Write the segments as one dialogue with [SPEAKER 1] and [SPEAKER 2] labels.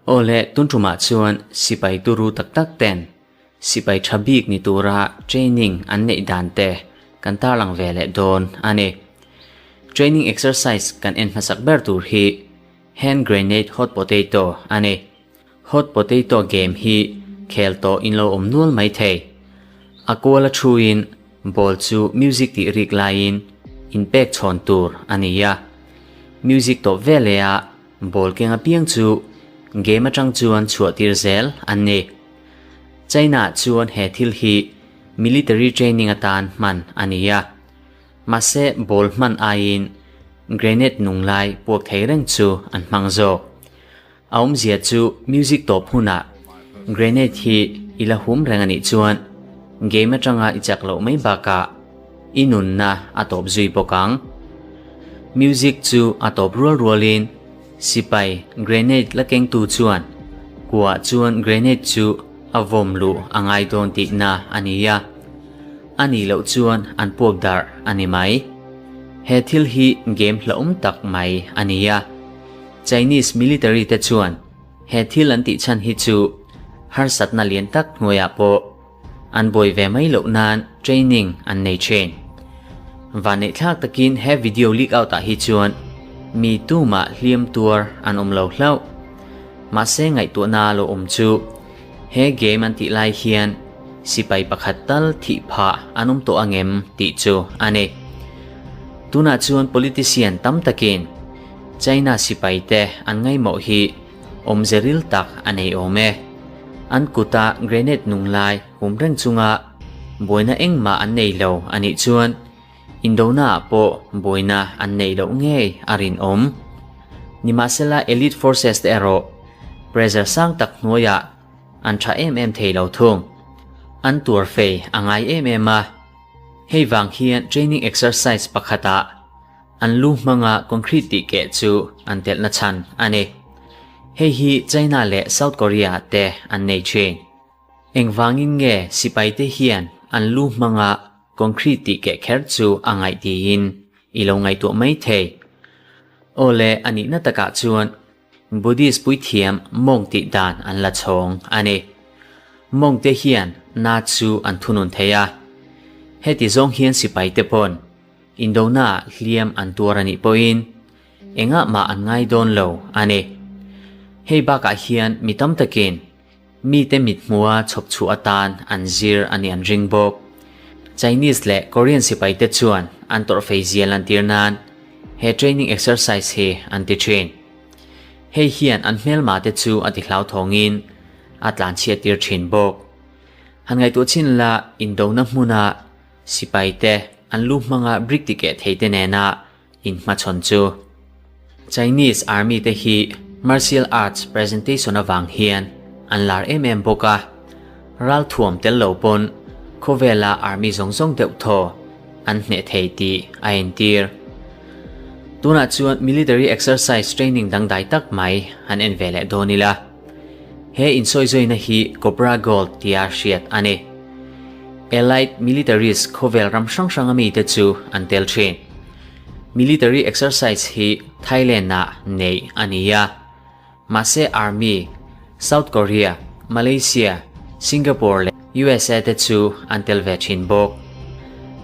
[SPEAKER 1] Aw le, tun tumah chuan sipai turu tak tak ten sipai tha bik ni tura training an neih dan te kan tarlang ve leh dawn a ni. Training exercise kan en hmasak ber tur hi hand grenade hot potato a ni. Hot potato game hi khel tawh in lo awm nual mai thei. A kual a thu in ball chu music tih rik laiin in pek chhawn tur a ni a. Music tawp veleh ah ball keng apiang chu game atang chuan chhuah tir zel an ni. China ah chuan he thil hi military training atan hman a ni a. Mahse ball hman aiin grenade nung lai puak thei reng chu an hmang zawk. A awmzia chu music tawp hunah grenade hi i la hum reng a nih chuan game atanga i chak loh mai bakah i nunna a tawp zui bawk ang. Music chu a tawp rual rualin sipai grenade la kengtu chuan kuah chuan grenade chu a vawm luh a ngai dawn tihna a ni a, a nih loh chuan an puak darh a ni mai. He thil hi game hlauhawm tak mai a ni a. Chinese military te chuan he thil an tih chhan hi chu harsatna lian tak hnuaiah pawh an buai ve mai loh nan training an nei thin. Vanneihthlak takin he video leak out ah hi chuan mi tumah hliam tuar an awm lo hlauh. Mahse ngaihtuahna lo awm chu he game an tih lai hian sipai pakhat tal thih phah an awm tawh angem tih chu a ni. Tunah chuan politician tam takin China sipai te an ngaihmawh hi awmze ril tak a nei awm e. An kuta grenade nung lai hum reng chunga buaina engmah an nei lo a nih chuan Indona ah pawh buaina an neih loh ngei a rinawm. Nimahsela elite forces te erawh pressure sang tak hnuaiah an tha em em thei lo thung. An tuar fei a ngai em em a, hei vang hian training exercise pakhatah an lu hmanga concrete tih keh chu an telhna chhan a ni. Hei hi China leh South Korea te an nei thin. Engvangin nge sipaite hian an lu hmanga concrete tih keh kher chu a ngaih tiin i lo ngaihtuah mai thei. Aw le, a nihna takah chuan Buddhist puithiam mawng tih dan an la chhawng a ni. Mawngte hian na chu an thunun thei a. Heti zawng hian sipaite pawn Indona hliam an tuar a nih pawhin engah mah an ngai dawn lo a ni. Hei bakah hian mi tam takin mite mithmua chhawp chhuah atan an zir a nih an ring bawk. Chinese leh Korean sipaite chuan an tawrh fei zia lantir nan he training exercise hi an ti thin. Hei hian an hmelmate chu a ti hlauthawngin a tlanchhiat tir thin bawk. Han ngaihtuah chin la indona hmuna Sipaite an lu hmanga brick ti keh thei te nena inhmachhawn chu. Chinese Army te hi martial arts presentation avang hian an lar em em bawk a, ralthuam tel lo pawn khawvela army zawng zawng deuh thaw an hneh thei tih a entir. Tunah chuan military exercise training dangdai tak mai han en ve leh dawn ila. He insawizawiina hi Cobra Gold tia hriat a ni. Allied militaries khawvel ram hrang hranga mite chu an tel thin. Military exercise hi Thailand-ah neih a ni a. Mahse Army, South Korea, Malaysia, Singapore leh USA te chu an tel ve thin bawk.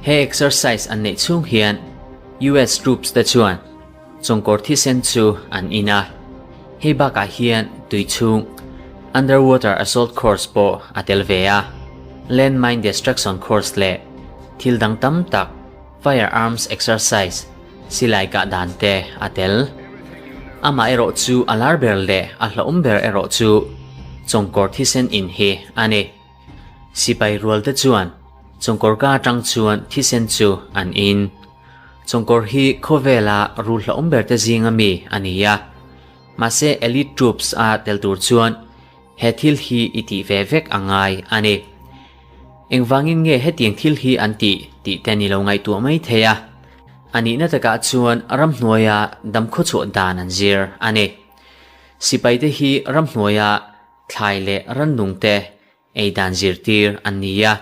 [SPEAKER 1] He exercise an neih chhung hian US troops te chuan Chawngkawr thisen chu an in a, hei bakah hian tui chhung Underwater Assault Course pawh a tel ve a, Landmine Destruction Course leh thil dang tam tak Firearms Exercise, silai kah dan te a tel. Amah erawh chu a lar ber leh a hlauhawm ber erawh chu Chawngkawr thisen in hi a ni. Sipai rual te chuan Chawngkawr ka atang chuan thisen chu an in. Chawngkawr hi khawvela rul hlauhawm ber te zinga mi a ni a. Mahse elite troops a tel tur chuan he thil hi i tih ve vek a ngai a ni. Engvangin nge hetiang thil hi an tih tih te ni lo ngaihtuah mai thei a. A nihna takah chuan ramhnuaia damkhawchhuah dan an zir a ni. Sipaite hi ramhnuaia thlai leh rannungte Ei dan zirtir an ni a.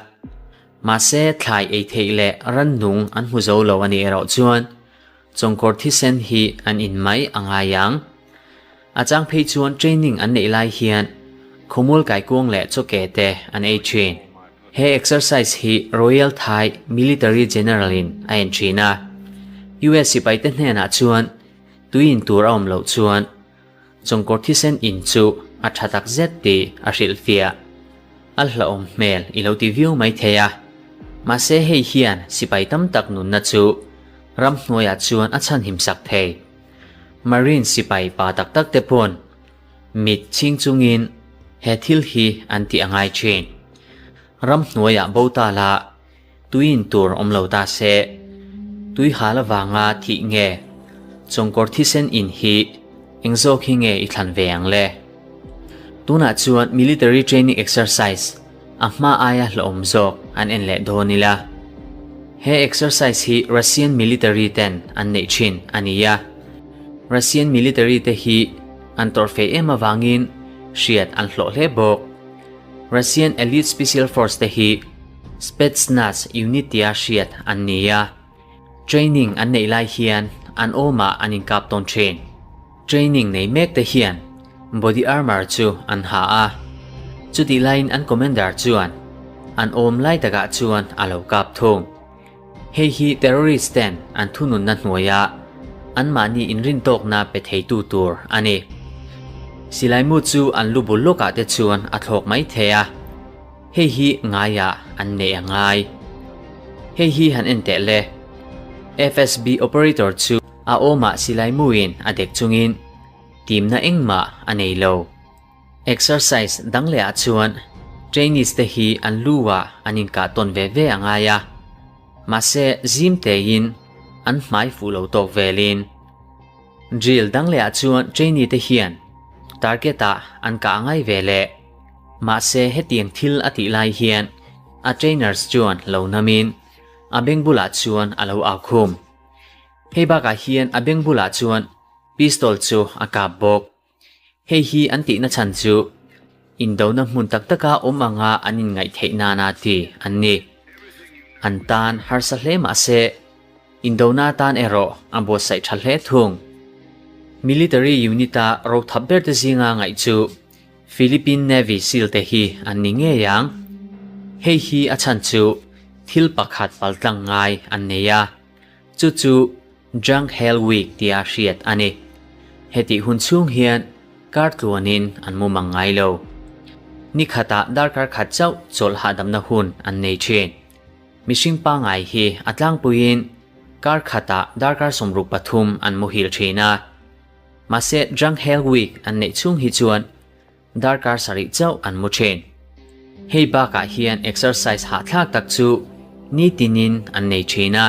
[SPEAKER 1] Mahse thlai ei theih leh rannung an hmu zo lo a nih erawh chuan Chawngkawr thisen hi an in mai a ngai ang. A chang phei chuan training an neih lai hian khawmual kaikuang leh chawke te an ei thin. He exercise hi Royal Thai Military General in a en thin a. US sipai te hnenah chuan tui in tur a awm loh chuan Chawngkawr thisen in chu a tha tak zet tih a hrilhfiah. A hlauhawm hmel i lo ti viau mai thei a. Mahse hei hian sipai tam tak nunna chu ramhnuaiah chuan a chhanhim sak thei. Marine sipai pa tak tak te pawn mit chhing chungin he thil hi an tih a ngai thin. Ramhnuaiah bo ta la Tuiin tur awm lo ta se, tui hal avanga thih nge? Chawngkawr thisen in hi eng zawk hi nge i thlan ve ang le? Tunah chuan military training exercise a hma aia hlauhawm zawk an en leh dawn ila. He exercise hi Russian military ten an neih thin a ni a. Russian military te hi an tawrh fei em avangin hriat an hlawh hle bawk. Russian elite special force te hi Spetsnaz unit tia hriat an ni a, training an neih lai hian an awmah an inkap tawn thin. Training nei mek te hian body armour chu an ha a, chutih laiin an commander chuan an awm lai takah chuan a lo kap thung. Hei hi terrorist ten an thununna hnuaia anmahni inrintawkna pe theitu tur a ni. Silaimu chu an lu bul lawkah te chuan a thlawk mai thei a. Hei hi ngaiah an neih a ngai. Hei hi han en teh le. FSB operator chu a awmah silai muin a dek chungin timna engmah a nei lo. Exercise dang lehah chuan trainees te hi an lu ah an inkah tawn ve ve a ngai a. Mahse zim tein an hmai fuh lo tawk velin. Drill dang lehah chuan trainee te hian target ah an kah a ngai ve leh. Mahse hetiang thil a tih lai hian a trainers chuan lo namin a beng bulah chuan a lo au khum. Hei bakah hian a beng bulah chuan pistol chu a kap bawk. Hei hi an tihna chhan chu indona hmun tak taka awm anga an inngaih theih nana ti an ni. An tan harsa hle mahse Indona tan erawh a buatsaih tha hle thung. Military unit-a rothap berte zinga ngaih chu Philippine Navy SEAL te hi an ni ngei ang. Hei hi a chhan chu thil pakhat paltlang ngai an nei a, chu chu Drunk Hell Week tia hriat a ni. Hetih hun chhung hian kar tluanin an mu mang ngai lo. Ni khatah darkar khat chauh chawlh hahdamna hun an nei thin. Mihring pangngai hi a tlangpuiin kar khatah darkar 63 an muhil thin a. Mahse Drunk Hell Week an neih chhung hi chuan darkar sarih chauh an mu thin. Hei bakah hian exercise hahthlak tak chu nitinin an nei thin a.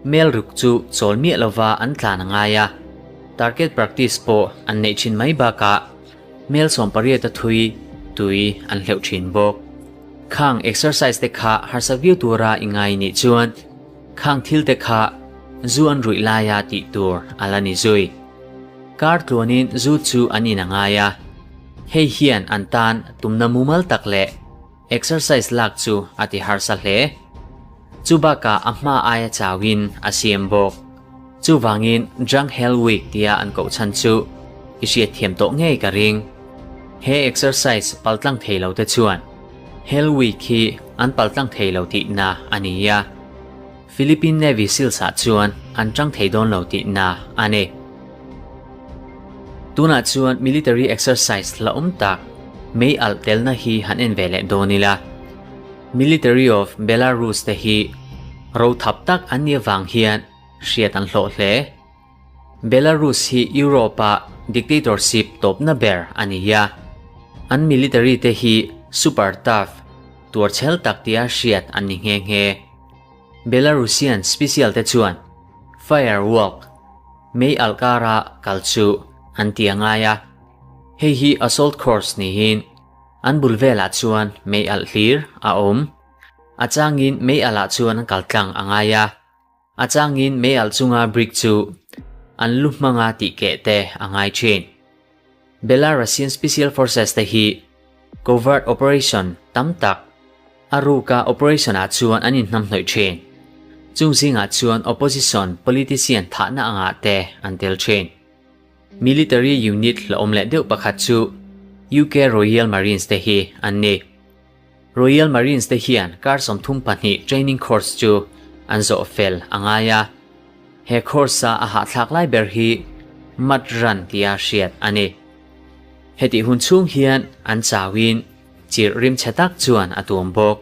[SPEAKER 1] Mel ruk chu chawl miah lova an tlan a ngai a. Target practice pawh an neih thin mai bakah mel 18 a thui tui an hleuh thin bawk. Khang exercise te kha harsa viau tura i ngai nih chuan khang thil te kha zu an ruih laia tih tur a la ni zui. Kar tluanin zu chu an in a ngai a, hei hian an tan tumna mumal tak leh exercise lak chu a ti harsa hle. Chu bakah a hma aia chauhin a siam bawk. Chuvangin Drunk Hell Week tia an koh chhan chu i hriatthiam tawh ngei ka ring. He exercise paltlang thei lo te chuan Hell Week hi an paltlang thei lo tihna a ni a. Philippine Navy Seals ah chuan an tang thei dawn lo tihna a ni. Tunah chuan military exercise la awm tak mei alh telna hi han en ve leh dawn ila. Military of Belarus te hi rothap tak an nih avang hian hriat an hlawh hle. Belarus hi Europe-a dictatorship tawpna ber a ni a, an military te hi super tough, tuarchhel tak tia hriat an ni nghe nghe. Belarusian special te chuan fire walk, mei alh kara kal chu an ti a ngai a, hei hi assault course niin An bul velah chuan mei alh hlir a awm. A changin mei alh ah chuan an kal tlang a ngai a. A changin mei alh chunga brick chu an lu hmanga tih keh te a ngai thin. Belarusian Special Forces te hi covert operation tam tak a ruka operation ah chuan an inhnamhnawih thin. Chung zingah chuan opposition politician thahna angah te an tel thin. Military unit hlauhawm leh deuh pakhat chu UK Royal Marines te hi an ni. Royal Marines te hian kar 32 training course chu an zawh fel a ngai a. He course-a a hahthlak lai ber hi Mud Run tia hriat a ni. Hetih hun chhung hian an chauin chirh rim chhe tak chuan a tuam bawk.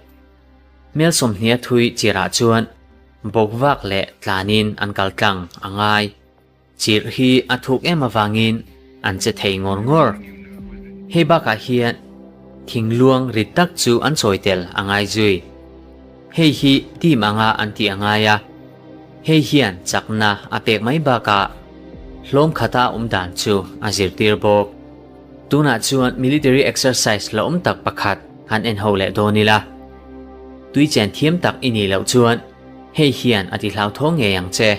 [SPEAKER 1] Mel 20 a thui chirah chuan bawk vak leh tlanin an kal tlang a ngai. Chirh hi a thuk em avangin an che thei ngawr ngawr. Hei bakah hian thingluang rit tak chu an chawi tel a ngai zui. Hei hi team anga an tih a ngai a, hei hian chakna a pek mai bakah hlawm khata awm dan chu a zirtir bawk. Tunah chuan military exercise la awm tak pakhat han en ho leh dawn ila. Tui chen thiam tak i nih loh chuan hei hian a ti hlauthawng ngei ang che.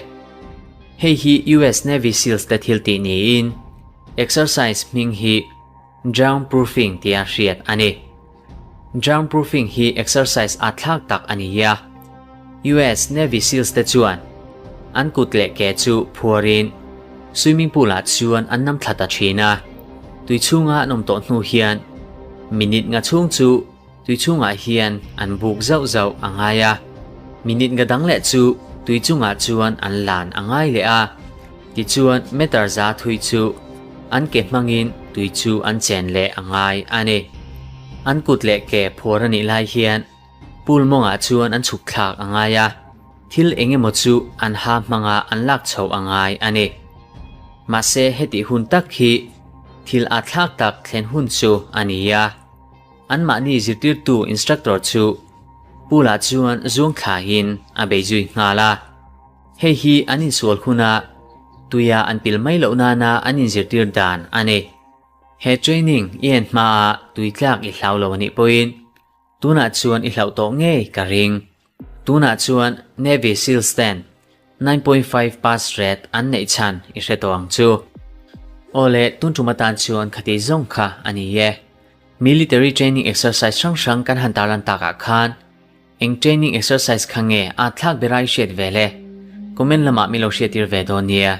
[SPEAKER 1] Hei hi US Navy Seals te thil tih niin exercise hming hi drown proofing tia hriat a ni. Drown proofing hi exercise a thlak tak a ni a. US Navy Seals te chuan an kut leh ke chu phuarin swimming pool ah chuan an nam thla ta thin a. Tui chhunga an awm tawh hnu hian minute nga chhung chu tui chhungah hian an buk zauh zauh a ngai a. Minute nga dang leh chu tui chungah chuan an lan a ngai leh a. Tichuan meter za thui chu an ke hmangin tui chu an chen leh a ngai a ni. An kut leh ke phuar a nih lai hian pool mawngah chuan an chhuk thlak a ngai a, thil eng emaw chu an ha hmanga an lak chhoh a ngai a ni. Mahse hetih hun tak hi thil a thlak tak thlen hun chu a ni a. Anmahni zirtirtu instructor chu pool ah chuan zuang thlahin a bei zui nghal a. Hei hi an insual huna tuia an pil mai loh nana an inzirtir dan a ni. He training i en hmaa tui tlak i hlau lo a nih pawhin tunah chuan i hlauh tawh ngei ka ring. Tunah chuan Navy Seals ten 9.5 pass rate an neih chhan i hre tawh ang chu. Awle, tun tum atan chuan khati zawng kha a ni e. Military training exercise hrang hrang kan han tarlan takah khan Eng training exercise kha nge a thlak ber a i hriat ve le? Comment lamah mi lo hriattir ve dawn nia.